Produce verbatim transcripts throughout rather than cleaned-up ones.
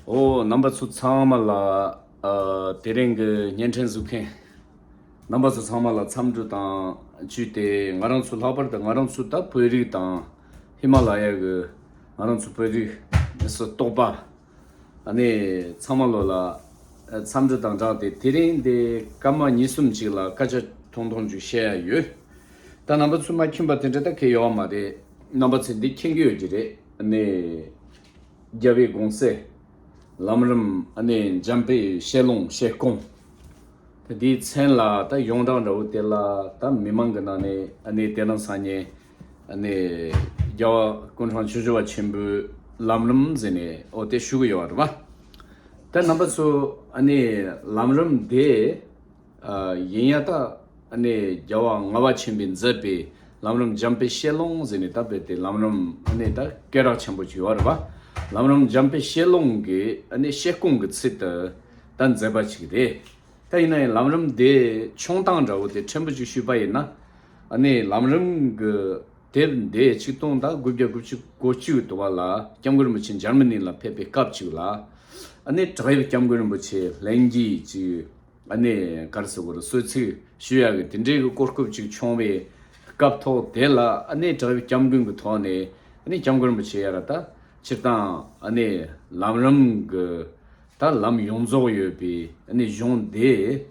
ཨོ། རྣམ་པ་ཚོ་ཚང་མ་ལ། ཨ། དེ་རིང་གི་བརྙན་འཕྲིན་གཟིགས་མཁན་རྣམ་པ་ཚོ་ཚང་མ་ལ་འཚམས་འདྲི་དང་བཅས་ཏེ། ང་རང་ཚོ་ལྷག་པར་དུ་ང་རང་ཚོ་ད་བོད་རིགས་དང་ཧི་མ་ལ་ཡ་གི་ང་རང་ཚོ་བོད་རིགས་སུ་གཏོགས་པ། ཨ་ནི་ཚང་མ་ལོ་ལ་འཚམས་འདྲི་དང་སྦྲགས་ཏེ། དེ་རིང་འདི་སྐར་མ་གཉིས་གསུམ་ཅིག་ལ་སྐད་ཆ་ཐུང་ཐུང་ཅིག་བཤད་ཡ་ཡོད། ད་རྣམ་པ་ཚོས་མ་མཁྱེན་པ་དེ་འདྲ་ད་གང་ཡང་ཡོད་མ་རེད། རྣམ་པ་ཚོས་འདི་མཁྱེན་གྱི་ཡོད་ཀྱི་རེད། ཨ་ནི་རྒྱལ་བའི་དགོངས་གསལ། ལམ་རིམ། ཨ་ནི་འཇམ་དཔལ་བཤད་ལུང་བཤད་སྐོང་། ད་དེའི་མཚན་ལ་ད་ཡོངས་གྲགས་འདྲ་བོ་དེ་ལ། ད་མི་མང་གི་ནང་ནས། ཨ་ནི་དེ་རིང་སང་ཉིན། ཨ་ནི་རྒྱལ་བ་སྐུ་ཕྲེང་བཅུ་བཞི་པ་ཆེན་པོའི་ལམ་རིམ་ཟེར་ནས། ཨོ། དེ་ཞུ་གི་ཡོད་རེད་པ། ད་རྣམ་པ་ཚོ། ཨ་ནི་ལམ་རིམ་དེ། ཨ། ཡིན་ཡ་ད། ཨ་ནི་རྒྱལ་བ་ལྔ་པ་ཆེན་པོས་མཛད་པའི་ལམ་རིམ་འཇམ་དཔལ་བཤད་ལུང་ཟེར་ནས། ད་དཔེ་དེ་ལམ་རིམ། ཨ་ནི་ད་སྐད་གྲགས་ཆེན་པོ་ཅིག་ཡོད་རེད་པ། ལམ་རིམ་འཇམ་དཔལ་བཤད་ལུང་གི། ཨ་ནི་བཤད་སྐོང་གི་ཚུལ་དུ་ད་མཛད་པ་ཅིག་རེད། ད་ཡིན་ན་ཡང་ལམ་རིམ་དེ་ཆུང་མཐའ་འདྲ་བོ་དེ་ཕྲན་བུ་ཅིག་ཞུས་པ་ཡིན་ན། ཨ་ནི་ལམ་རིམ་གྱི་དེབ་འདི་ཆིག་སྟོང་དང་དགུ་བརྒྱ་དགུ་བཅུ་གོ་གཅིག་དུ་བ་ལ་སྐྱབས་མགོན་རིན་པོ་ཆེ་འཇར་མ་ནི་ལ་ཕེབས་པའི་སྐབས་ཅིག་ལ། ཨ་ནི་བྲག་གཡབ་སྐྱབས་མགོན་རིན་པོ་ཆེ་ལྷན་རྒྱས་ཀྱི། ཨ་ནི་ག་རེ་ཟེར་དགོས་རེད། གསོལ་ཚིགས་ཞུ་ཡག་གི་དེ་འདྲའི་གི་གོ་སྐབས་ཅིག་བྱུང་བའི་སྐབས་ཐོག་དེ་ལ། ཨ་ནི་བྲག་གཡབ་སྐྱབས་མགོན་གྱི་ཐོག་ནས། ཨ་ནི་སྐྱབས་མགོན་རིན་པོ་ཆེ་ཡར་ད་སྤྱིར་བཏང་། ཨ་ནི་ལམ་རིམ་གྱི་ད་ལམ་ཡོངས་རྫོགས་ཡོད་པའི། ཨ་ནི་གཞུང་དེ།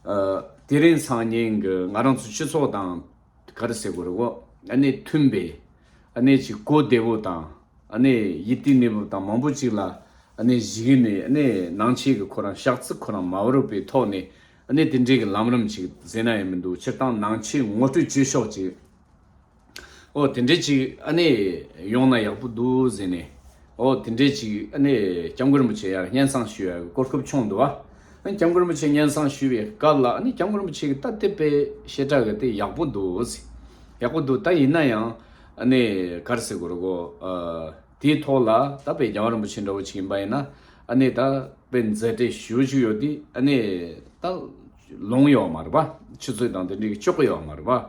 ཨ། དེ་རིང་སང་ཉིན་གྱི་ང་རང་ཚོ་སྤྱི་ཚོགས་དང་ག་རེ་ཟེར་དགོས་རེད་གོ། ཨ་ནི་མཐུན་པའི། ཨ་ནི་ཅིག་གོ་བདེ་བོ་དང་། ཨ་ནི་ཡིད་བརྟན་གནས་བབ་དང་མང་པོ་ཅིག་ལ། ཨ་ནི་གཞིགས་ནས། ཨ་ནི་ནང་ཆོས་ཀྱི་ཁོ་རང་ཤག་ཚུགས་ཁོ་རང་མ་བོར་བའི་ཐོག་ནས། ཨ་ནི་དེ་འདྲའི་གི་ལམ་རིམ་ཅིག་ཟེར་ན་ཡང་མི་འདུག་སྤྱིར་བཏང་ནང་ཆོས་ངོ་སྤྲོད་བྱེད་ཕྱོགས་ཅིག། ཨོ། དེ་འདྲའི་ཅིག་ཨ་ནི་ཡོང་ན་ཡག་པོ་འདུག་ཟེར་ནས། ཨོ། དེ་འདྲའི་ཅིག་ཨ་ནི་སྐྱབས་མགོན་རིན་པོ་ཆེ་ཡར་སྙན་སེང་ཞུ་ཡག་གི་གོ་སྐབས་བྱུང་འདུག་བ། ཨ་ནི་སྐྱབས་མགོན་རིན་པོ་ཆེ་སྙན་སེང་ཞུ་བའི་སྐབས་ལ། ཨ་ནི་སྐྱབས་མགོན་རིན་པོ་ཆེ་གིས་ད་དེ་དཔེ་བཤད་གྲྭ་གི་དེ་ཡག་པོ་འདུག་ཟེར། ཡག་པོ་འདུག་ད་ཡིན་ན་ཡང་ཨ་ནི་ག་རེ་ཟེར་དགོས་རེད་གོ། ཨ། དེའི་ཐོག་ལ་ད་དཔེ་རྒྱལ་བ་རིན་པོ་ཆེ་འདྲ་བོ་ཅིག་ཡིན་པ་ཡིན་ན། ཨ་ནི་ད་དཔེ་མཛད་བྲེལ་ཞེ་པོ་ཅིག་ཡོད་དུས། ཨ་ནི་ད་ལོང་ཡོད་མ་རེད་པ། ཆུ་ཚོད་དང་དེ་འདྲའི་གི་ལྕོགས་ཀྱི་ཡོད་མ་རེད་པ།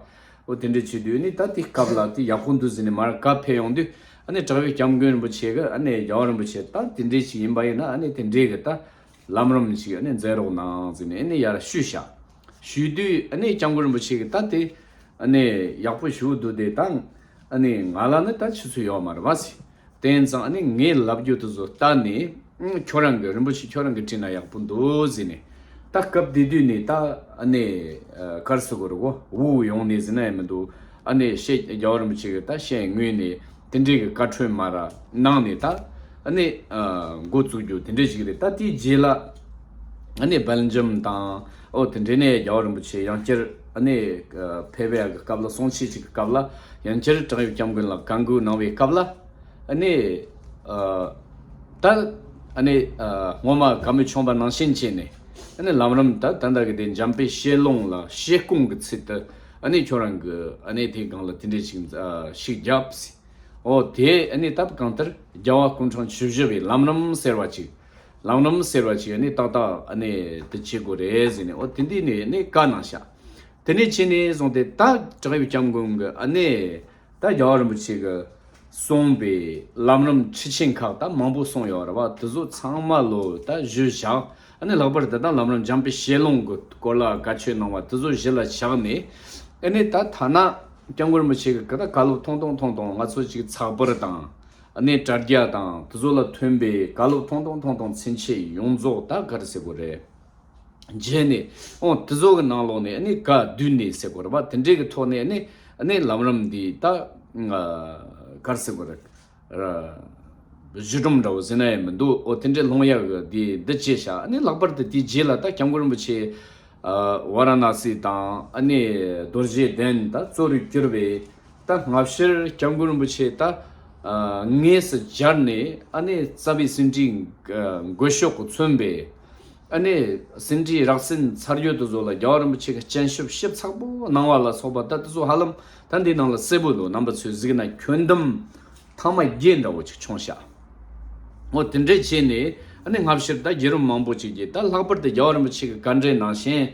ཨོ། དེ་འདྲ་བྱེད་དུས་ནི་ད་དེ་སྐབས་ལ་དེ་ཡག་པོ་འདུག་ཟེར་ནས་མར་བཀའ་ཕེབས་ཡོང་དུས། ཨ་ནི་བྲག་གཡབ་སྐྱབས་མགོན་རིན་པོ་ཆེ་གིས། ཨ་ནི་རྒྱལ་བ་རིན་པོ་ཆེ་ད་དེ་འདྲའི་ཅིག་ཡིན་པ་ཡིན་ན། ཨ་ནི་དེ་འདྲའི་གི་ད་ལམ་རིམ་ཅིག་ཨ་ནི་མཛད་རོགས་གནང་ཟེར་ནས། ཨ་ནི་ཡར་ཞུས་ཤག་ཞུས་དུས་ཨ་ནི་སྐྱབས་མགོན་རིན་པོ་ཆེ་གིས་ད་དེ་ཨ་ནི་ཡག་པོ་ཞེ་པོ་འདུག་དེ་ད་ཨ་ནི་ང་ལ་ནི་ད་ཆུ་ཚོད་ཡོད་མ་རེད་པ་ཟེར། དེ་ཡིན་ཙང་ཨ་ནི་ངས་ལབ་རྒྱུ་དེ་ཚོ་ལྟ་ནས། ཨང་། ཁྱོད་རང་གི་རིན་པོ་ཆེ་ཁྱོད་རང་གིས་དྲིས་ན་ཡག་པོ་འདུག་ཟེར་ནས། ད་སྐབས་དེ་དུས་ནས་ད་ཨ་ནི། ཨ། ག་རེ་ཟེར་དགོས་རེད་གོ། དབུགས་ཡོང་ནས་ཟེར་ན་ཡང་མི་འདུག་ཨ་ནི་བཤད། རྒྱལ་བ་རིན་པོ་ཆེ་གིས་ད་བཤད་ངུས་ནས་དེ་འདྲའི་གི་བཀའ་འཁྲོལ་མར་གནང་ནས། ད་ཨ་ནི། ཨ། འགོ་བཙུགས་རྒྱུ་དེ་འདྲ་ཞིག་རེད། ད་དེའི་རྗེས་ལ་ཨ་ནི་སྦེལ་ཇམ་དང་། ཨོ། དེ་འདྲ་ནས་རྒྱལ་བ་རིན་པོ་ཆེ་ཡང་བསྐྱར་ཨ་ནི། ཨ། ཕེབས་ཡག་གི་སྐབས་ལ། གསུང་ཆོས་ཅིག་གི་སྐབས་ལ་ཡང་བསྐྱར་བྲག་གཡབ་སྐྱབས་མགོན་ལ་བཀའ་འགུག་གནང་བའི་སྐབས་ལ། ཨ་ནི། ཨ། ད་ཨ་ནི། ཨ། སྔོན་མ་བཀའ་མོལ་བྱུང་བ་ནང་བཞིན་བྱས་ནས། ཨ་ནི་ལམ་རིམ་ད་ད་ལྟ་གི་དེ་འཇམ་དཔལ་བཤད་ལུང་ལ་བཤད་སྐོང་གི་ཚུལ་དུ། ཨ་ནི་ཁྱོད་རང་གིས་ཨ་ནི་དེའི་སྒང་ལ་དེ་འདྲ་ཞིག་ཨ། ཤུགས་རྒྱོབས། ཨོ། དེ་ཨ་ནི་ད་གང་ལྟར་རྒྱལ་བ་སྐུ་ཕྲེང་བཅུ་བཞི་པའི་ལམ་རིམ་ཟེར་བ་ཅིག་ལམ་རིམ་ཟེར་བ་ཅིག་ཨ་ནི་ཏག་ཏག་ཨ་ནི་དེ་བྱེད་དགོས་རེད་ཟེར་ནས། ཨོ། དེ་འདི་ནས་ཨ་ནི་བཀའ་གནང་ཤག་དེ་ནས་ཕྱིན་ནས་བཟུང་སྟེ་ད་བྲག་གཡབ་སྐྱབས་མགོན་གྱིས་ཨ་ནི་ད་རྒྱལ་བ་རིན་པོ་ཆེ་གིས་གསུངས་པའི་ལམ་རིམ་ཁྲིད་ཆེན་ཁག་ད་མང་པོ་གསུངས་ཡོད་རེད་བ། དེ་ཚོ་ཚང་མ་ལོ་ད་ཞུས་བཞག་ཨ་ནི་ལྷག་པར་དུ་ད་ལམ་རིམ་འཇམ་དཔལ་བཤད་ལུང་གི་སྐོར་ལ་བཀའ་ཆོས་གནང་བ་དེ་ཚོ་གཞི་ལ་བཞག་ནས། ཨ་ནི་ད་ཐ་ན་སྐྱབས་མགོན་རིན་པོ་ཆེ་གིས་ག་ད་བཀའ་སློབ་ཐུང་ཐུང་ཐུང་ཐུང་། ང་ཚོ་ཅིག་ཚགས་པར་དང་། ཨ་ནི་དྲ་རྒྱ་དང་དེ་ཚོ་ལ་ཐོན་པའི་བཀའ་སློབ་ཐུང་ཐུང་ཐུང་ཐུང་ཚུན་ཆད་ཡོངས་རྫོགས་ད་ག་རེ་ཟེར་དགོས་རེད། མཇལ་ནས། ཨོ། དེ་ཚོ་གི་ནང་ལོགས་ནས་ཨ་ནི་བཀའ་བསྡུས་ནས་ཟེར་དགོས་རེད་པ། དེ་འདྲའི་གི་ཐོག་ནས་ཨ་ནི། ཨ་ནི་ལམ་རིམ་འདི་ད་ག་རེ་ཟེར་དགོས་རེད། གཞི་སྒྲོམ་འདྲ་བོ་ཟེར་ན་ཡང་མི་འདུག་ཨོ། དེ་འདྲའི་ལྷུང་ཡག་གི་འདི་འདི་བྱས་ཤག་ཨ་ནི་ལྷག་པར་དུ་དེའི་རྗེས་ལ་ད་སྐྱབས་མགོན་རིན་པོ་ཆེ། ཨ། ཝཱ་ར་ཎ་སི་དང་ཨ་ནི་རྡོ་རྗེ་གདན་ད་གཙོ་རུ་གྱུར་པའི། ད་སྔ་ཕྱིར་སྐྱབས་མགོན་རིན་པོ་ཆེ་ད། ཨ། དངོས་སུ་མཇལ་ནས། ཨ་ནི་རྩ་བའི་ཟིན་བྲིས་འགོད་ཤོག་གིས་མཚོན་པའི། ཨ་ནི་ཟིན་བྲིས་རགས་ཟིན་ཚར་ཡོད་དེ་ཚོ་ལ་རྒྱལ་བ་རིན་པོ་ཆེ་གིས་སྤྱན་ཞབས་ཞིབ་ཚགས་པོ་གནང་བ་ལ་སོགས་པ། ད་དེ་ཚོ་ཧ་ལམ་ད་འདིའི་ནང་ལ་གསལ་པོ་འདུག་རྣམ་པ་ཚོས་གཟིགས་ན་ཁྱོན་བསྡོམས་ཐེངས་མ་བརྒྱད་འདྲ་བོ་ཅིག་བྱུང་ཤག་ཨོ། དེ་འདྲས་བྱས་ནས་ཨ་ནི་སྔ་ཕྱིར་ད་བརྒྱུད་རིམ་མང་པོ་ཅིག་གིས། ད་ལྷག་པར་དུ་རྒྱལ་བ་རིན་པོ་ཆེ་གི་བཀའ་འབྲེལ་ནང་བཞིན།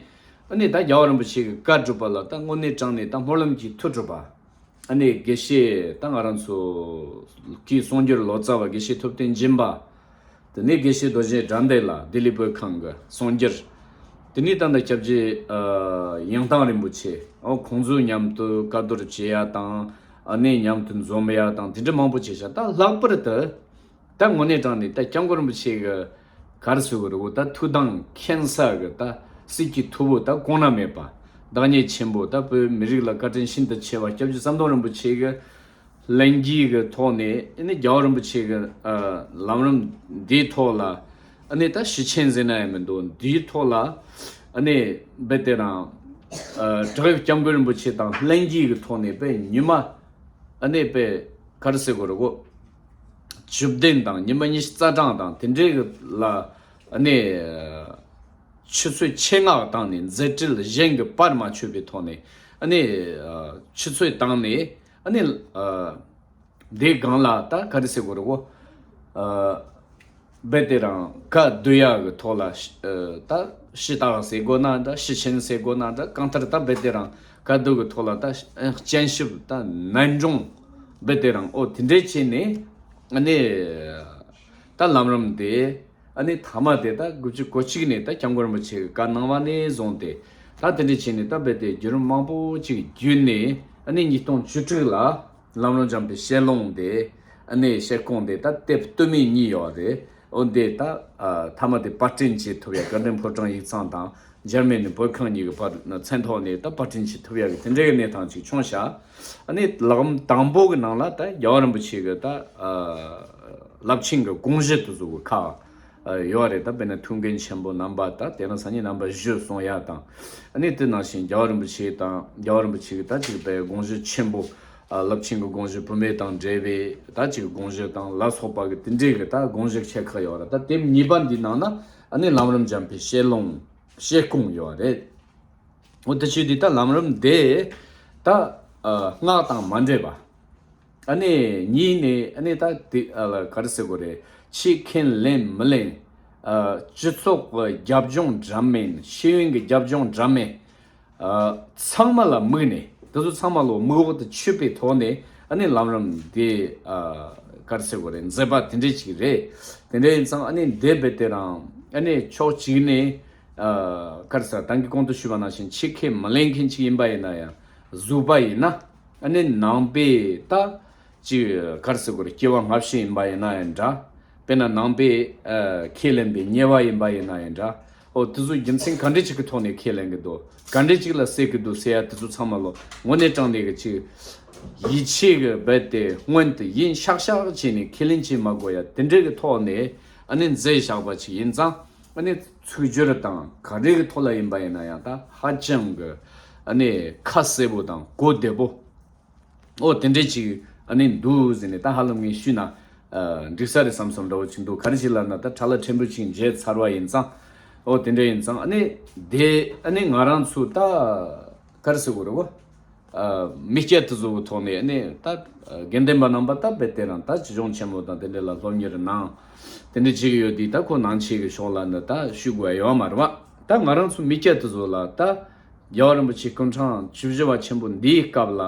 ཨ་ནི་ད་རྒྱལ་བ་རིན་པོ་ཆེ་གི་བཀའ་སྒྲུབ་པ་ལ་ད་དངོས་གནས་དྲང་གནས་ད་སྨོན་ལམ་གྱི་མཐུ་སྒྲུབ་པ། ཨ་ནི་དགེ་བཤེས་ད་ང་རང་ཚོ་གི་གསུང་སྒྱུར་ལོ་ཙཱ་བ་དགེ་བཤེས་ཐུབ་བསྟན་སྦྱིན་པ། དེ་ནས་དགེ་བཤེས་རྡོ་རྗེ་དགྲ་འདུལ་ལ་ལྡི་ལི་བོད་ཁང་གི་གསུང་སྒྱུར། དེ་ནས་ད་ལྟ་སྐྱབས་རྗེ་ཨ་ཡང་ཐང་རིན་པོ་ཆེ། ཨོ་ཁོང་ཚོའི་མཉམ་དུ་བཀའ་བསྡུར་བྱེད་ཡ་དང་། ཨ་ནི་མཉམ་དུ་འཛོམས་ཡ་དང་དེ་འདྲ་མང་པོ་བྱས་ཤག་ད་ལྷག་པར་དུ་ད་དངོས་གནས་དྲང་ནས་ད་སྐྱབས་མགོན་རིན་པོ་ཆེ་གི་ག་རེ་ཟེར་དགོས་རེད་གོ། ད་ཐུགས་དམ་མཁྱེན་ས་གི་ད་སྲིད་ཀྱི་ཐུ་བོ་ད་གོང་ན་མེད་པ། བདག་ཉིད་ཆེན་པོ། ད་བོད་མི་རིགས་ལ་བཀའ་དྲིན་ཤིན་ཏུ་ཆེ་བ་སྐྱབས་རྗེ་ཟམ་གདོང་རིན་པོ་ཆེ་གི་ལྷན་སྐྱེས་ཀྱི་ཐོག་ནས། ཨ་ནི་རྒྱལ་བ་རིན་པོ་ཆེ་གི་ཨ་ལམ་རིམ་འདིའི་ཐོག་ལ། ཨ་ནི་ད་ཞུ་ཆེན་ཟེར་ན་ཡང་མི་འདུག་འདིའི་ཐོག་ལ། ཨ་ནི་རྦད་དེ་རང་ཨ་བྲག་གཡབ་སྐྱབས་མགོན་རིན་པོ་ཆེ་དང་ལྷན་སྐྱེས་ཀྱི་ཐོག་ནས་དཔེ་ཉི་མ། ཨ་ནི་དཔེ་ག་རེ་ཟེར་དགོས་རེད་གོ། བཅུ་བདུན་དང་ཉི་མ་ཉི་ཤུ་རྩ་གྲངས་དང་དེ་འདྲའི་གི་ལ། ཨ་ནི་ཆུ་ཚོད་ཆེད་མངགས་བཏང་ནས་མཛད་འཕྲིན་གཞན་གྱི་བར་མ་ཆོད་པའི་ཐོག་ནས། ཨ་ནི་ཨ་ཆུ་ཚོད་བཏང་ནས། ཨ་ནི་ཨ་དེའི་སྒང་ལ་ད་ག་རེ་ཟེར་དགོས་རེད་གོ། ཨ་རྦད་དེ་རང་བཀའ་བསྡུ་ཡག་གི་ཐོག་ལ་ཨ་ད་ཞུ་དག་ཟེར་དགོས་ན་འདྲ། ཞུ་ཆེན་ཟེར་དགོས་ན་འདྲ། གང་ལྟར་ད་རྦད་དེ་རང་བཀའ་བསྡུ་གི་ཐོག་ལ་ད་སྤྱན་ཞབས་ད་ནན་སྦྱོང་རྦད་དེ་རང་ཨོ་དེ་འདྲས་བྱས་ནས། ཨ་ནི་ད་ལམ་རིམ་དེ། ཨ་ནི་མཐའ་མ་དེ་ད་དགུ་བཅུ་གོ་གཅིག་ནས་ད་སྐྱབས་མགོན་རིན་པོ་ཆེ་གི་བཀའ་གནང་བ་ནས་བཟུང་སྟེ། ད་དེ་འདྲ་བྱས་ནས་ད་རྦད་དེ་བརྒྱུད་རིམ་མང་པོ་ཅིག་བརྒྱུད་ནས། ཨ་ནི་ཉིས་སྟོང་བཅུ་དྲུག་ལ་ལམ་རིམ་འཇམ་དཔལ་ཞལ་ལུང་དེ། ཨ་ནི་ཞལ་སྐོང་དེ་ད་དེབ་སྟོད་སྨད་གཉིས་ཡོད་རེད། འོ་དེ་ད་ཨ་མཐའ་མ་དེ་པར་སྐྲུན་བྱེད་ཐུབ་ཡ་དགའ་ལྡན་ཕོ་བྲང་ཡིག་ཚང་དང་འཇར་མན་ནི་བོད་ཁང་གཉིས་ཀྱི་བར་མཚན་ཐོག་ནས་ད་པར་སྐྲུན་བྱེད་ཐུབ་ཡ་གི་དེ་འདྲའི་གི་གནས་སྟངས་ཅིག་བྱུང་ཤག་ཨ་ནི་ལམ་དང་པོ་གི་ནང་ལ་ད་རྒྱལ་བ་རིན་པོ་ཆེ་གི་ད་ཨ་རླབས་ཆེན་གྱི་དགོངས་གཞི་དེ་ཚོ་གི་ཁག་ཨ་ཡོད་རེད། ད་དཔེར་ན་ཐུགས་འགན་ཆེན་པོ་རྣམ་པ། ད་དེ་རིང་སང་ཉིན་རྣམ་པ་བཞི་གསུང་ཡ་དང་། ཨ་ནི་དེ་ནང་བཞིན་རྒྱལ་བ་རིན་པོ་ཆེ་དང་རྒྱལ་བ་རིན་པོ་ཆེ་གི་ད་ཅིག་པའི་དགོངས་གཞི་ཆེན་པོ། ཨ་རླབས་ཆེན་གྱི་དགོངས་གཞི་བུད་མེད་དང་འབྲེལ་བའི་ད་ཅིག་དགོངས་གཞི་དང་ལ་སོགས་པ་གི་དེ་འདྲའི་གི་ད་དགོངས་གཞི་ཆེ་ཁག་ཡོད་རེད། ད་དེབ་གཉིས་པ་འདི་ནང་ན་ཨ་ནི་ལམ་རིམ་འཇམ་དཔལ་ཞལ་ལུང་ཞལ་སྐོང་ཡོད་རེད། འོ་དེ་བྱས་དུས་ད་ལམ་རིམ་དེ་ད་ཨ་སྔགས་དང་མ་འདྲེས་པ། ཨ་ནི་གཉིས་ནས་ཨ་ནི་ད་དེ་ཨ་ལ་ག་རེ་ཟེར་དགོས་རེད། ཆོས་ཁས་ལེན་མི་ལེན། ཨ་སྤྱི་ཚོགས་ཀྱི་རྒྱབ་ལྗོངས་འདྲ་མིན། ཤེས་ཡོན་གྱི་རྒྱབ་ལྗོངས་འདྲ་མིན། ཨ་ཚང་མ་ལ་དམིགས་ནས། དེ་ཚོ་ཚང་མ་ལོ་དམིགས་འོག་ཏུ་ཆུད་པའི་ཐོག་ནས་ཨ་ནི་ལམ་རིམ་འདི་ཨ་ག་རེ་ཟེར་དགོས་རེད། མཛད་པ་དེ་འདྲས་ཅིག་རེད། དེ་འདྲ་ཡིན་ཙང་ཨ་ནི་འདི་རྦད་དེ་རང་ཨ་ནི་ཕྱོགས་གཅིག་ནས་ཨ་ག་རེ་ཟེར། ད་གིན་གོང་དུ་ཞུས་པ་ནང་བཞིན་ཆོས་ཁས་མི་ལེན་མཁན་ཅིག་ཡིན་པ་ཡིན་ན་ཡང་། གཟུགས་པ་ཡིན་ན། ཨ་ནི་ནང་པའི་ད་ཅིག་ག་རེ་ཟེར་དགོས་རེད། སྐྱེ་བ་སྔ་ཕྱི་ཡིན་པ་ཡིན་ན་ཡང་འདྲ། དཔེར་ན་ནང་པའི་ཨ་ཁས་ལེན་པའི་ཉེ་བ་ཡིན་པ་ཡིན་ན་ཡང་འདྲ། ཨོ་དེ་ཚོ་རྒྱུ་མཚན་ག་འདྲ་ཅིག་གི་ཐོག་ནས་ཁས་ལེན་གི་འདུག་ག་འདྲ་ཅིག་ལ་ཟེར་གི་འདུག་ཟེར་ཡ་དེ་ཚོ་ཚང་མ་ལོ་དངོས་གནས་དྲང་གནས་གི་ཅིག་ཡིད་ཆེས་གི་རྦད་དེ་སྔོན་དུ་ཡིན་ཤག་ཤག་བྱས་ནས་ཁས་ལེན་བྱེད་མ་དགོས་ཡ་དེ་འདྲ་གི་ཐོག་ནས་ཨ་ནི་མཛད་བཞག་པ་ཅིག་ཡིན་ཙང་། ཨ་ནི་ཚིག་སྦྱོར་དང་ག་འདྲ་གི་ཐོག་ལ་ཡིན་པ་ཡིན་ན་ཡང་ད་ཧ་ཅང་གི་ཨ་ནི་ཁ་གསལ་པོ་དང་གོ་བདེ་པོ། ཨོ་དེ་འདྲས་ཅིག་ཨ་ནི་འདུག་ཟེར་ནས་ད་ཧ་ལམ་ངས་ཞུས་ན་ཨ་འགྲིག་ས་རེད་བསམ་སོང་འདྲ་བོ་ཅིག་འདུག་ག་རེ་ཞིག་ལབ་ན་ད་ཁྲ་ལ་ཕྲན་བུ་ཅིག་མཇལ་ཚར་བ་ཡིན་ཙང་། ཨོ་དེ་འདྲས་ཡིན་ཙང་ཨ་ནི་དེ་ཨ་ནི་ང་རང་ཚོ་ད་ག་རེ་ཟེར་དགོས་རེད་གོ། ཨ་མི་སྐྱ་དེ་ཚོ་གི་ཐོག་ནས་ཨ་ནི་ད་དགེ་འདུན་པ་རྣམ་པ་ད་རྦད་དེ་རང་ད་ཅི་ལྗོངས་ཆེན་མོ་དང་དེ་འདྲས་ལ་སློབ་གཉེར་གནང་། དེ་འདྲས་བྱེད་ཀྱི་ཡོད་དུས་ད་ཁོ་ནང་ཆོས་ཀྱི་ཕྱོགས་ལ་ནི་ད་ཞུ་དགོས་ཡ་ཡོད་མ་རེད་བ། ད་ང་རང་ཚོ་མི་སྐྱ་དེ་ཚོ་ལ་ད་རྒྱལ་བ་རིན་པོ་ཆེ་སྐུ་ཕྲེང་བཅུ་བཞི་པ་ཆེན་པོ་འདིའི་སྐབས་ལ།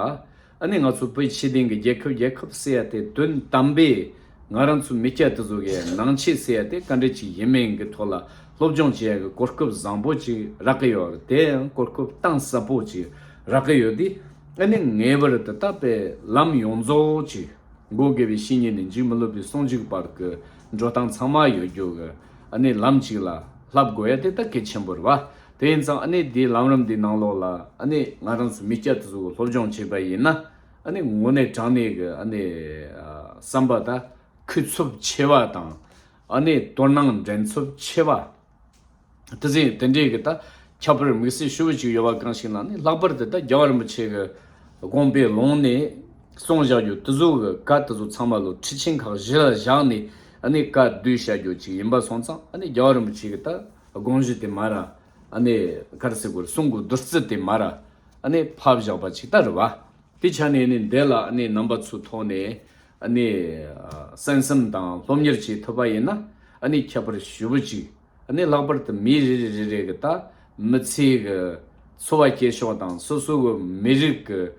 ཨ་ནི་ང་ཚོ་བོད་ཆོས་ལྡན་གྱི་རྒྱལ་ཁབ། རྒྱལ་ཁབ་ཟེར་ཡ་དེ་དོན་དམ་པའི་ང་རང་ཚོ་མི་སྐྱ་དེ་ཚོ་གི་ནང་ཆོས་ཟེར་ཡ་དེ་ག་འདྲ་ཅིག་ཡིན་མིན་གྱི་ཐོག་ལ་སློབ་སྦྱོང་བྱེད་ཡ་གི་གོ་སྐབས་བཟང་པོ་ཅིག་རག་གི་ཡོད་རེད། དེ་ཡང་གོ་སྐབས་གཏིང་ཟབ་པོ་ཅིག་རག་གི་ཡོད་དུས། ཨ་ནི་ངེས་པར་དུ་ད་དཔེ་ལམ་ཡོངས་རྫོགས་ཅིག་འགོག་དགེ་བའི་བཤེས་གཉེན་ནས་འཇིགས་མི་སློབ་པའི་ཟུང་འཇུག་བར་གྱི་འགྲོ་སྟངས་ཚང་མ་ཡོད་རྒྱུ་གི་ཨ་ནི་ལམ་ཅིག་ལ་བསླབ་དགོས་ཡ་དེ་ད་གལ་ཆེན་པོ་རེད་བ། དེ་ཡིན་ཙང་ཨ་ནི་འདིའི་ལམ་རིམ་འདིའི་ནང་ལོགས་ལ་ཨ་ནི་ང་རང་ཚོ་མི་སྐྱ་དེ་ཚོ་གི་སློབ་སྦྱོང་བྱས་པ་ཡིན་ན། ཨ་ནི་དངོས་གནས་དྲང་གནས་ཀྱི་ཨ་ནི་ཨ་བསམ་པ་ད་འཁུར་ཚབས་ཆེ་བ་དང་། ཨ་ནི་དོ་སྣང་འདྲེན་ཚབས་ཆེ་བ། དེ་ཚེ་དེ་འདྲའི་གི་ད་ཁྱད་པར་དམིགས་བསལ་ཞེ་པོ་ཅིག་ཡོད་པ་གང་ཞིག་ལ་ནི། ལྷག་པར་དུ་ད་རྒྱལ་བ་རིན་པོ་ཆེ་གི་དགོངས་པའི་ལུང་ནས་གསུངས་བཞག་རྒྱུ་དེ་ཚོ་གི་བཀའ་དེ་ཚོ་ཚང་མ་ལོ་ཁྲིད་ཆེན་ཁག་གཞི་ལ་བཞག་ནས་ཨ་ནི་བཀའ་བསྡུས་བཞག་རྒྱུ་ཅིག་ཡིན་པ་སོང་ཙང་། ཨ་ནི་རྒྱལ་བ་རིན་པོ་ཆེ་གི་ད་དགོངས་གཞི་དེ་མར་ཨ་ནི་ག་རེ་ཟེར་དགོས་རེད། གསུང་གི་བདུད་རྩི་དེ་མར་ཨ་ནི་ཕབ་བཞག་པ་ཅིག་ད་རེད་བ། དེ་ཆ་ནས་ནི་འདི་ལ་ཨ་ནི་རྣམ་པ་ཚོའི་ཐོག་ནས་ཨ་ནི་གསན་བསམ་དང་སློབ་གཉེར་བྱེད་ཐུབ་པ་ཡིན་ན་ཨ་ནི་ཁྱད་པར་ཞེ་པོ་ཅིག་ཨ་ནི་ལྷག་པར་དུ་མི་རེ་རེ་རེ་རེ་གི་ད་མི་ཚེ་གི་འཚོ་བ་སྐྱེལ་ཕྱོགས་དང་སོ་སོ་གི་མི་རིགས་ཀྱི་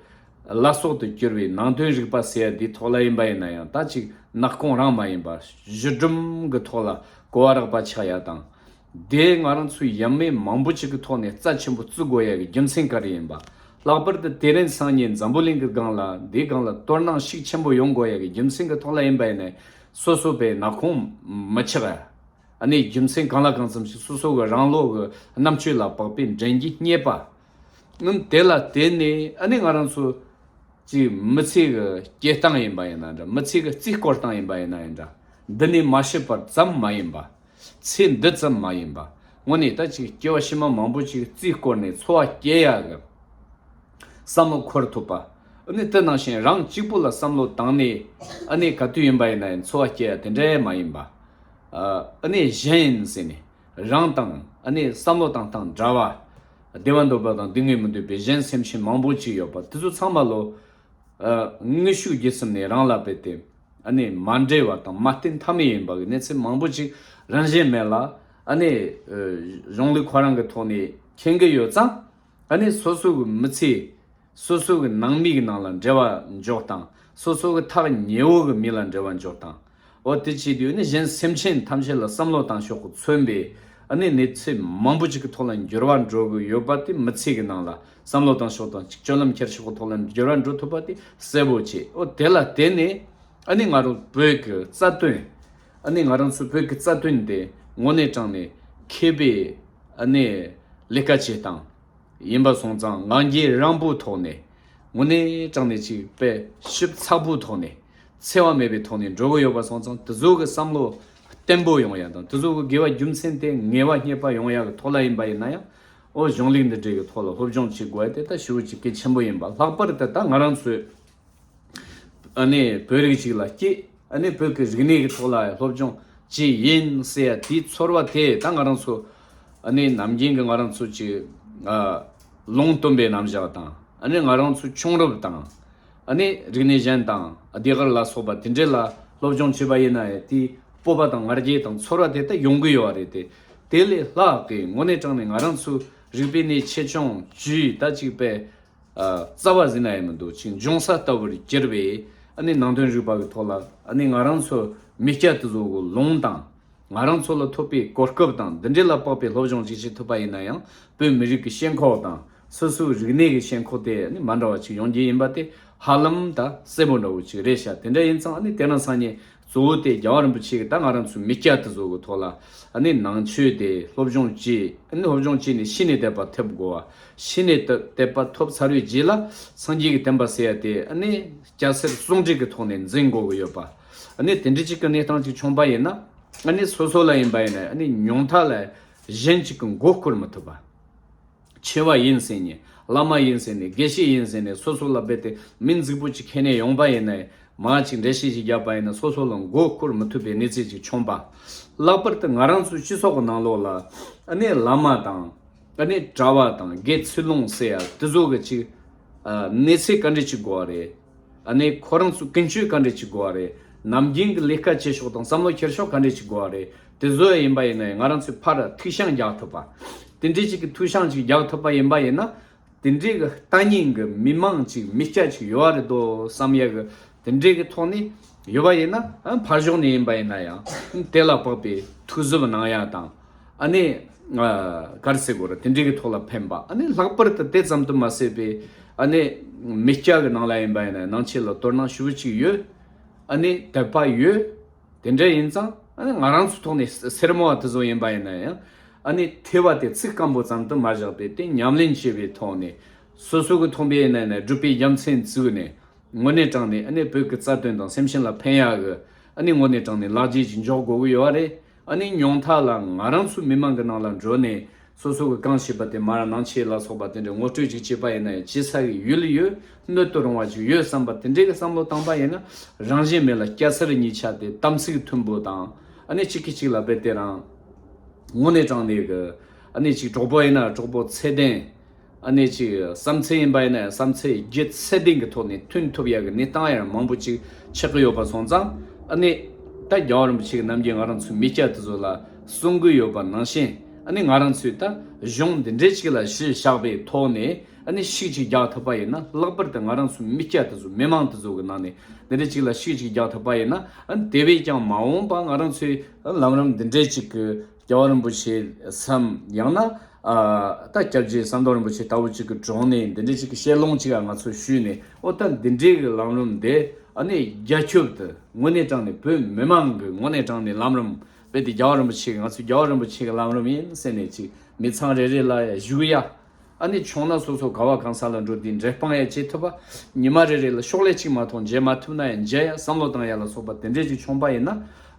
བླ་སྲོག་ཏུ་གྱུར་པའི་ནང་དོན་རིག་པ་ཟེར་ཡ་འདིའི་ཐོག་ལ་ཡིན་པ་ཡིན་ན་ཡང་ད་ཅིག་ནག་ཁུང་རང་མ་ཡིན་པ་གཞི་སྒྲོམ་གྱི་ཐོག་ལ་གོ་བ་རག་པ་ཆགས་ཡ་དང་། དེ་ང་རང་ཚོའི་ཡབ་མེས་མང་པོ་ཅིག་གི་ཐོག་ནས་རྩ་ཆེན་པོ་བརྩི་དགོས་ཡ་གི་རྒྱུ་མཚན་ག་རེ་ཡིན་པ། ལྷག་པར་དུ་དེ་རིང་སང་ཉིན་འཛམ་བུ་གླིང་གི་སྒང་ལ་འདིའི་སྒང་ལ་དོ་སྣང་ཤུགས་ཆེན་པོ་ཡོང་དགོས་ཡ་གི་རྒྱུ་མཚན་གྱི་ཐོག་ལ་ཡིན་པ་ཡིན་ན། སོ་སོ་པའི་ནག་ཁུང་མི་ཆགས་ཡ། ཨ་ནི་རྒྱུ་མཚན་གང་ལ་གང་འཚམ་ཞིག་སོ་སོ་གི་རང་ལོ་གི་རྣམ་དཔྱོད་ལ་དཔག་པའི་འདྲེན་གྱི་རྙེད་པ། ཨང་། དེ་ལ་བརྟེན་ནས་ཨ་ནི་ང་རང་ཚོ་ཅིག་མི་ཚེ་གི་སྐྱེལ་སྟངས་ཡིན་པ་ཡིན་ན་འདྲ། མི་ཚེ་གི་རྩིས་སྐོར་སྟངས་ཡིན་པ་ཡིན་ན་ཡང་འདྲ། འདི་ནས་མ་ཤི་བར་ཙམ་མ་ཡིན་པ། ཚེ་འདི་ཙམ་མ་ཡིན་པ། དངོས་གནས་ད་ཅིག་སྐྱེ་བ་ཕྱི་མ་མང་པོ་ཅིག་རྩིས་སྐོར་ནས་འཚོ་བ་སྐྱེལ་ཡ་གི་བསམ་བློ་འཁོར་ཐུབ་པ། ཨ་ནི་དེ་ནང་བཞིན་རང་གཅིག་པུ་ལ་བསམ་བློ་བཏང་ནས་ཨ་ནི་ག་དུས་ཡིན་པ་ཡིན་ན་ཡང་འཚོ་བ་སྐྱེལ་ཡ་དེ་འདྲ་མ་ཡིན་པ། ཨ་ནི་གཞན་ཟེར་ནས་རང་དང་ཨ་ནི་བསམ་བློ་བཏང་སྟངས་འདྲ་བ། བདེ་བ་འདོད་པ་དང་བདེ་བ་མི་འདོད་པའི་གཞན་སེམས་ཅན་མང་པོ་ཅིག་ཡོད་པ་དེ་ཚོ་ཚང་མ་ལོ། ཨ། དངོས་ཤུགས་བརྒྱུད་གསུམ་ནས་རང་ལ་རྦད་དེ་ཨ་ནི་མ་འབྲེལ་བ་དང་མ་བརྟེན་ཐབས་མེད་ཡིན་པ་གི་གནས་ཚུལ་མང་པོ་ཅིག་རང་བཞིན་མེད་ལ། ཨ་ནི་ཨ། གཞུང་ལུགས་ཁོ་རང་གི་ཐོག་ནས་མཁྱེན་གི་ཡོད་ཙང་། ཨ་ནི་སོ་སོ་གི་མི་ཚེ། སོ་སོ་གི་ནང་མི་གི་ནང་ལ་འབྲེལ་བ་འཇོག་དང་། སོ་སོ་གི་ཐག་ཉེ་བོ་གི་མི་ལ་འབྲེལ་བ་འཇོག་དང་། འོ་དེ་བྱེད་དུས་ནི་གཞན་སེམས་ཅན་ཐམས་ཅད་ལ་བསམ་བློ་བཏང་ཕྱོགས་ཀྱིས་མཚོན་པའི་ཨ་ནི་གནས་ཚུལ་མང་པོ་ཅིག་གི་ཐོག་ལ་འགྱུར་བ་འགྲོ་གི་ཡོད་པ་དེ་མི་ཚེ་གི་ནང་ལ་བསམ་བློ་བཏང་ཕྱོགས་དང་གཅིག་སྤྱོད་ལམ་འཁྱེར་ཕྱོགས་ཀྱི་ཐོག་ལ་འགྱུར་བ་འགྲོ་ཐུབ་པ་དེ་གསལ་པོ་བྱེད། འོ་དེ་ལ་བརྟེན་ནས་ཨ་ནི་ང་རང་བོད་ཀྱི་རྩ་དོན། ཨ་ནི་ང་རང་ཚོ་བོད་ཀྱི་རྩ་དོན་དེ་དངོས་གནས་དྲང་ནས་མཁས་པའི་ཨ་ནི་ལས་ཀ་བྱེད་སྟངས། ཡིན་པ་སོང་ཙང་ངང་རྒྱལ་རིང་པོའི་ཐོག་ནས་དངོས་གནས་དྲང་གནས་ཅིག་དཔེ་ཞིབ་ཚགས་པོའི་ཐོག་ནས་འཚེ་བ་མེད་པའི་ཐོག་ནས་འགྲོ་གི་ཡོད་པ་སོང་ཙང་དེ་ཚོ་གི་བསམ་བློ་བརྟན་པོ་ཡོང་ཡ་དང་དེ་ཚོ་གི་དགེ་བ་རྒྱུ་མཚན་དེ་ངེས་པ་རྙེད་པ་ཡོང་ཡ་གི་ཐོག་ལ་ཡིན་པ་ཡིན་ན་ཡང་། ཨོ་གཞུང་ལུགས་འདི་འདྲའི་གི་ཐོག་ལ་སློབ་སྦྱོང་བྱེད་དགོས་ཡ་དེ་ད་ཞེ་པོ་ཅིག་གལ་ཆེན་པོ་ཡིན་པ། ལྷག་པར་དུ་ད་ང་རང་ཚོས། ཨ་ནི་བོད་རིགས་ཅིག་ལ་སྐྱེས། ཨ་ནི་བོད་ཀྱི་རིག་གནས་ཀྱི་ཐོག་ལ་སློབ་སྦྱོང་བྱས་ཡིན་ཟེར་ཡ་དེའི་ཚོར་བ་དེ་ད་ང་རང་ཚོ་ཨ་ནི་ནམ་རྒྱུན་གྱི་ང་རང་ཚོ་ཅིག་ཨ་ལུང་སྟོན་པའི་རྣམ་གཞག་དང་། ཨ་ནི་ང་རང་ཚོ་ཆུང་རབས་དང་། ཨ་ནི་རིག་གནས་གཞན་དང་ཟློས་གར་ལ་སོགས་པ་དེ་འདྲ་ལ་སློབ་སྦྱོང་བྱས་པ་ཡིན་ན་ཡང་དེའི་སྤོབས་པ་དང་ང་རྒྱལ་དང་ཚོར་བ་དེ་ད་ཡོང་གི་ཡོད་རེད་དེ། དེ་ལས་ལྷག་གི་དངོས་གནས་དྲང་ནས་ང་རང་ཚོ་རིག་པའི་གནས་ཆེ་ཆུང་བཅུའི་ད་ཅིག་པའི། ཨ། རྩ་བ་ཟིན་ན་ཡང་མི་འདུག་ཅིག་འབྱུང་ས་ལྟ་བུར་གྱུར་པའི་ཨ་ནི་ནང་དོན་རིག་པ་གི་ཐོག་ལ་ཨ་ནི་ང་རང་ཚོ་མི་སྐྱ་དེ་ཚོ་གི་ལུང་དང་། ང་རང་ཚོ་ལ་ཐོབ་པའི་གོ་སྐབས་དང་འདི་འདྲའི་ལ་དཔག་པའི་སློབ་སྦྱོང་ཅིག་བྱེད་ཐུབ་པ་ཡིན་ན་ཡང་བོད་མི་རིགས་ཀྱི་ཞེན་ཁོག་དང་སོ་སོའི་རིག་གནས་ཀྱི་ཞེན་ཁོག་དེ་ཨ་ནི་མ་འདྲ་བ་ཅིག་ཡོང་རྒྱུ་ཡིན་པ་དེ་ཧ་ལམ་ད་གསལ་པོ་འདྲ་བོ་ཅིག་རེད་ཤག་དེ་འདྲ་ཡིན་ཙང་ཨ་ནི་དེ་རིང་སང་ཉིན་གཙོ་བོ་དེ་རྒྱལ་བ་རིན་པོ་ཆེ་གིས་ད་ང་རང་ཚོའི་མི་སྐྱ་དེ་ཚོ་གི་ཐོག་ལ་ཨ་ནི་ནང་ཆོས་དེ་སློབ་སྦྱོང་བྱས། ཨ་ནི་སློབ་སྦྱོང་བྱས་ནས་ཤེས་ནས་དད་པ་ཐོབ་དགོས་པ། ཤེས་ནས་དད་པ་ཐོབ་ཚར་བའི་རྗེས་ལ་སངས་རྒྱས་ཀྱི་བསྟན་པ་ཟེར་ཡ་དེ་ཨ་ནི་སྐྱ་སེར་ཟུང་འབྲེལ་གྱི་ཐོག་ནས་འཛིན་དགོས་ཀྱི་ཡོད་པ། ཨ་ནི་དེ་འདྲ་ཅིག་གི་གནས་སྟངས་ཅིག་བྱུང་པ་ཡིན་ན་ཨ་ནི་སོ་སོ་ལ་ཡིན་པ་ཡིན་ན་ཨ་ནི་ཉུང་མཐའ་ལ་གཞན་གཅིག་གི་མགོ་སྐོར་མི་ཐུབ་པ། ཆེ་བ་ཡིན་ཟེར་ནས་བླ་མ་ཡིན་ཟེར་ནས་དགེ་བཤེས་ཡིན་ཟེར་ནས་སོ་སོ་ལ་རྦད་དེ་མིང་རྫིག་པོ་ཅིག་ཁྱེར་ནས་ཡོང་པ་ཡིན་ན་མར་ཅིག་འགྲེལ་བཤད་ཅིག་བརྒྱབ་པ་ཡིན་ན་སོ་སོ་ལ་མགོ་སྐོར་མི་ཐུབ་པའི་གནས་ཚུལ་ཅིག་བྱུང་པ། ལྷག་པར་དུ་ང་རང་ཚོའི་སྤྱི་ཚོགས་ཀྱི་ནང་ལོགས་ལ་ཨ་ནི་བླ་མ་དང་ཨ་ནི་གྲྭ་བ་དང་དགེ་ཚུལ་སློང་ཟེར་ཡ་དེ་ཚོ་གི་ཅིག་ཨ་གནས་ཚད་ག་འདྲ་ཅིག་དགོས་པ་རེད། ཨ་ནི་ཁོ་རང་ཚོའི་ཀུན་སྤྱོད་ག་འདྲ་ཅིག་དགོས་པ་རེད། ནམ་རྒྱུན་གྱི་ལས་ཀ་བྱེད་ཕྱོགས་དང་བསམ་བློ་འཁྱེར་ཕྱོགས་ག་འདྲ་ཅིག་དགོས་པ་རེད། དེ་ཚོ་ཡིན་པ་ཡིན་ན་ཡང་ང་རང་ཚོས་ཕར་ཐུགས་བཞེས་རྒྱག་ཐུབ་པ། དེ་འདྲའི་ཅིག་གི་ཐུགས་བཞེས་ཅིག་རྒྱག་ཐུབ་པ་ཡིན་པ་ཡིན་ན། དེ་འདྲའི་གི་ལྟ་ཉན་གྱི་མི་མང་ཅིག་མི་སྐྱ་ཅིག་ཡོད་པ་རེད་དོ་བསམ་ཡ་གི་དེ་འདྲའི་གི་ཐོག་ནས་ཡོད་པ་ཡིན་ན། ཨ་ཕར་ཕྱོགས་ནས་ཡིན་པ་ཡིན་ན་ཡང་དེ་ལ་དཔག་པའི་ཐུགས་གཟབ་གནང་ཡ་དང་། ཨ་ནི་ཨ་ག་རེ་ཟེར་དགོས་རེད། དེ་འདྲའི་གི་ཐོག་ལ་ཕན་པ། ཨ་ནི་ལྷག་པར་དུ་དེ་ཙམ་དུ་མ་ཟད་པའི་ཨ་ནི་མི་སྐྱ་གི་ནང་ལ་ཡིན་པ་ཡིན་ན་ནང་ཆོས་ལ་དོ་སྣང་ཞེ་པོ་ཅིག་ཡོད། ཨ་ནི་དད་པ་ཡོད། དེ་འདྲ་ཡིན་ཙང་ཨ་ནི་ང་རང་ཚོ་ཐོག་ནས་སེར་མོ་བ་དེ་ཚོ་ཡིན་པ་ཡིན་ན་ཡང་ཨ་ནི་ཐོས་པ་དེ་ཚིག་སྐམ་པོ་ཙམ་དུ་མ་བཞག་པའི་དེ་ཉམས་ལེན་བྱེད་པའི་ཐོག་ནས་སོ་སོ་གི་མཐོང་པའི་ཡིན་ན་ཡིན་ན་སྒྲུབ་པའི་རྒྱུ་མཚན་བཙུགས་ནས། དངོས་གནས་དྲང་ནས་ཨ་ནི་བོད་ཀྱི་རྩ་དོན་དང་སེམས་ཅན་ལ་ཕན་ཡག་གི་ཨ་ནི་དངོས་གནས་དྲང་ནས་ལག་རྗེས་ཅིག་འཇོག་དགོས་ཀྱི་ཡོད་རེད། ཨ་ནི་ཉུང་མཐའ་ལ་ང་རང་ཚོའི་མི་མང་གི་ནང་ལ་འགྲོ་ནས་སོ་སོ་གི་གང་བྱས་པ་དེ་མར་ནང་ཆོས་ལ་སོགས་པ་དེ་འདྲ་ངོ་སྤྲོད་ཅིག་བྱས་པ་ཡིན་ན་ཡང་བྱེད་ས་གི་ཡུལ་ཡོད། སྣོད་དུ་རུང་བ་ཅིག་ཡོད་བསམ་པ་དེ་འདྲའི་གི་བསམ་བློ་བཏང་པ་ཡིན་ན་རང་བཞིན་མེད་ལ་སྐྱ་སེར་གཉིས་ཆ་དེ་དམ་ཚིག་མཐུན་པོ་དང་། ཨ་ནི་གཅིག་གིས་གཅིག་ལ་རྦད་དེ་རང་དངོས་གནས་དྲང་གནས་གི་ཨ་ནི་ཅིག་གྲོགས་པོ་ཡིན་ན་གྲོགས་པོ་ཚད་ལྡན། ཨ་ནི་ཅིག་བསམ་ཚུལ་ཡིན་པ་ཡིན་ན་ཡང་བསམ་ཚུལ་རྒྱུ་ཚད་ལྡན་གྱི་ཐོག་ནས་མཐུན་ཐུབ་ཡག་གི་གནས་སྟངས་ཡང་མང་པོ་ཅིག་ཆགས་ཀྱི་ཡོད་པ་སོང་ཙང་། ཨ་ནི་ད་རྒྱལ་བ་རིན་པོ་ཆེ་གི་ནམ་རྒྱུན་ང་རང་ཚོའི་མི་སྐྱ་དེ་ཚོ་ལ་གསུང་གི་ཡོད་པ་ནང་བཞིན། ཨ་ནི་ང་རང་ཚོས་ད་གཞུང་འདི་འདྲའི་ཅིག་ལ་གཞི་བཞག་པའི་ཐོག་ནས་ཨ་ནི་ཤུགས་ཅིག་རྒྱག་ཐུབ་པ་ཡིན་ན། ལྷག་པར་དུ་ང་རང་ཚོའི་མི་སྐྱ་དེ་ཚོ་མི་མང་དེ་ཚོ་གི་ནང་ནས་འདི་འདྲའི་ཅིག་ལ་ཤུགས་ཅིག་རྒྱག་ཐུབ་པ་ཡིན་ན། ཨ་ནི་དེ་བས་ཀྱང་མ་འོངས་པ་ང་རང་ཚོའི་ལམ་རིམ་འདི་འདྲའི་ཅིག་གི་རྒྱལ་བ་རིན་པོ་ཆེ་སམ། ཡང་ན་ཨ་ད་སྐྱབས་རྗེ་ཟམ་གདོང་རིན་པོ་ཆེ་ལྟ་བུ་ཅིག་གི་དྲུང་ནས་འདི་འདྲའི་ཅིག་གི་བཤད་ལུང་ཅིག་ང་ཚོ་ཞུས་ནས། ཨོ་ད་འདི་འདྲའི་གི་ལམ་རིམ་འདི་ཨ་ནི་རྒྱ་ཁྱབ་ཏུ་དངོས་གནས་དྲང་ནས་བོད་མི་མང་གི་དངོས་གནས་དྲང་ནས་ལམ་རིམ། རྦད་དེ་རྒྱལ་བ་རིན་པོ་ཆེ་གི་ང་ཚོའི་རྒྱལ་བ་རིན་པོ་ཆེ་གི་ལམ་རིམ་ཡིན་ཟེར་ནས་ཅིག་མི་ཚང་རེ་རེ་ལ་ཡ་བཞུགས་ཡ། ཨ་ནི་ཆུང་ན་སོ་སོ་ག་བ་གང་ས་ལ་འགྲོ་དུས་འབྲེལ་སྤང་ཡ་བྱེད་ཐུབ་པ། ཉི་མ་རེ་རེ་ལ་ཤོག་ལྷེ་གཅིག་མ་གཏོགས་མཇལ་མ་ཐུབ་ན་ཡང་མཇལ་ཡ། བསམ་བློ་བཏང་ཡ་ལ་སོགས་པ་དེ་འདྲས་ཅིག་བྱུང་པ་ཡིན་ན།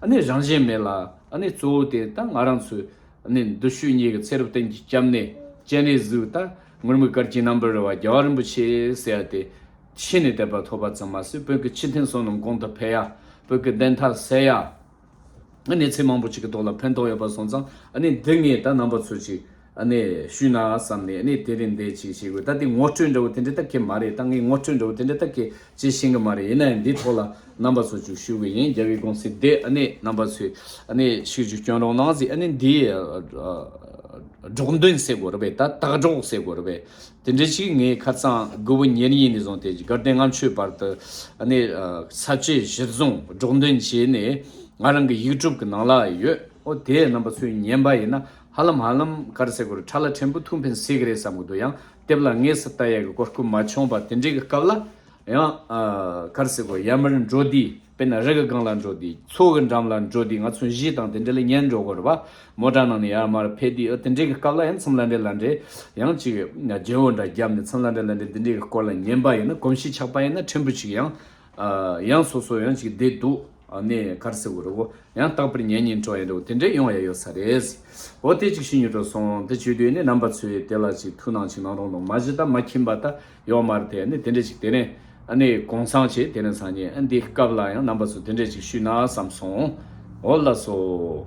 ཨ་ནི་རང་བཞིན་མེད་ལ། ཨ་ནི་གཙོ་བོ་དེ་ད་ང་རང་ཚོའི་ཨ་ནི་འདི་ཤུལ་ཉིད་ཀྱི་ཚེ་རབས་བསྟན་གྱི་སྐྱབས་གནས་སྤྱན་རས་གཟིགས་དང་ངུར་སྨྲིག་གར་གྱི་རྣམ་པར་རོལ་པ་རྒྱལ་བ་རིན་པོ་ཆེ་ཟེར་ཡ་དེ་ཤེས་ནས་དད་པ་ཐོབ་པ་ཙམ་མ་ཟད། བོད་ཀྱི་ཆོས་མཐུན་བསོད་ནམས་གོང་དུ་འཕེལ་ཡ། བོད་ཀྱི་བདེན་མཐའ་གསལ་ཡ། གནས་ཚུལ་མང་པོ་ཅིག་གི་ཐོག་ལ་ཕན་ཐོགས་ཡོད་པ་སོང་ཙང་། ཨ་ནི་འདི་ངས་ད་རྣམ་པ་ཚོ་ཅིག་ཨ་ནི་ཞུས་ན་བསམ་ནས། ཨ་ནི་དེ་རིང་འདི་ཅིག་བྱེད་དགོས། ད་དེ་ངོ་སྤྲོད་འདྲ་བོ་དེ་འདྲ་ད་གི་མ་རེད། ད་ངས་ངོ་སྤྲོད་འདྲ་བོ་དེ་འདྲ་ད་གི་ཅིག་ཤེས་གི་མ་རེད། ཡིན་ན་ཡང་འདིའི་ཐོག་ལ་རྣམ་པ་ཚོ་ཅིག་ཞུ་གི་ཡིན། རྒྱལ་བའི་དགོངས་གསལ་འདི་ཨ་ནི་རྣམ་པ་ཚོས་ཨ་ནི་ཤུགས་ཅིག་སྐྱོན་རོགས་གནང་ཟེར། ཨ་ནི་འདི་ཨ་སྒྲོག་འདོན་ཟེར་དགོས་རེད་པས། ད་ལྟ་སྒྲོག་ཟེར་དགོས་རེད་པས། དེ་འདྲ་ཅིག་ངས་ཁ་སང་དགུ་པ་ཉེར་གཉིས་ནས་བཟུང་སྟེ་དགའ་ལྡན་ལྔ་མཆོད་བར་དུ་ཨ་ནི་ཨ་ས་བཅད་གཞིར་བཟུང་སྒྲོག་འདོན་བྱས་ནས་ང་རང་གི་ཡིག་སྒྲུབ་ཀྱི་ནང་ལ་ཡོད། ཨོ་དེ་རྣམ་པ་ཚོས་ཉན་པ་ཡིན་ན་ཧ་ལམ་ཧ་ལམ་ག་རེ་ཟེར་དགོས་རེད། ཁྲ་ལ་ཕྲན་བུ་ཐུགས་ཕན་གསོས་ཀྱི་རེད་བསམ་གྱི་འདུག། ཡང་དེབ་ལ་དངོས་སུ་ལྟ་ཡག་གི་གོ་སྐབས་མ་བྱུང་བ་དེ་འདྲའི་གི་སྐབས་ལ། ཡང་ཨ་ག་རེ་ཟེར་དགོས། ཡར་མར་འགྲོ་དུས། དཔེར་ན་རི་གི་སྒང་ལ་འགྲོ་དུས། མཚོ་གི་འགྲམ་ལ་འགྲོ་དུས། ང་ཚོ་གཞས་དང་དེ་འདྲ་ལ་ཉན་འགྲོ་དགོས་རེད་པ། མོ་ཊ་ནང་ནས་ཡར་མར་ཕེབས་དུས། ཨ་དེ་འདྲའི་གི་སྐབས་ལ་ཡང་མཚམས་ལ་འདྲེ་ལ་འདྲེ་ཡང་ཅིག་རྒྱལ་པོ་འདྲ་བརྒྱབ་ནས། མཚམས་ལ་འདྲེ་ལ་འདྲེ་དེ་འདྲའི་གི་སྐོར་ལ་ཉན་པ་ཡིན་ན། གོམས་གཤིས་ཆགས་པ་ཡིན་ན་ཕྲན་བུ་ཅིག་ཡང་ཨ་ཡང་སོ་སོ་ཡང་ཅིག་བདེ་སྡུག་ཨ་ནི་ག་རེ་ཟེར་དགོས་རེད་གོ། ཡང་རྟག་པར་ཉན་ཉན་སྤྲོ་ཡ་འདྲ་བོ་དེ་འདྲ་ཡོང་ཡ་ཡོད་ས་རེད། འོ་དེ་ཅིག་ཤེས་ཉོ་འགྲོ་སོང་། དེ་བྱེད་དུས་ནི་རྣམ་པ་ཚོས་དེ་ལ་ཅིག་ཐུགས་སྣང་ཅིག་གནང་རོགས་གནང་། མ་གཞི་ད་མ་མཁྱེན་པ་ད་ཡོད་མ་རེད་དེ། ཨ་ནི་དེ་འདྲ་ཅིག་དེ་རིང་ཨ་ནི་གུང་སེང་བྱས། དེ་རིང་སང་ཉིན་ཨ་འདིའི་སྐབས་ལ་ཡང་རྣམ་པ་ཚོ་དེ་འདྲ་ཅིག་ཞུས་ན་བསམ་སོང་། འོ་ལགས་སོ།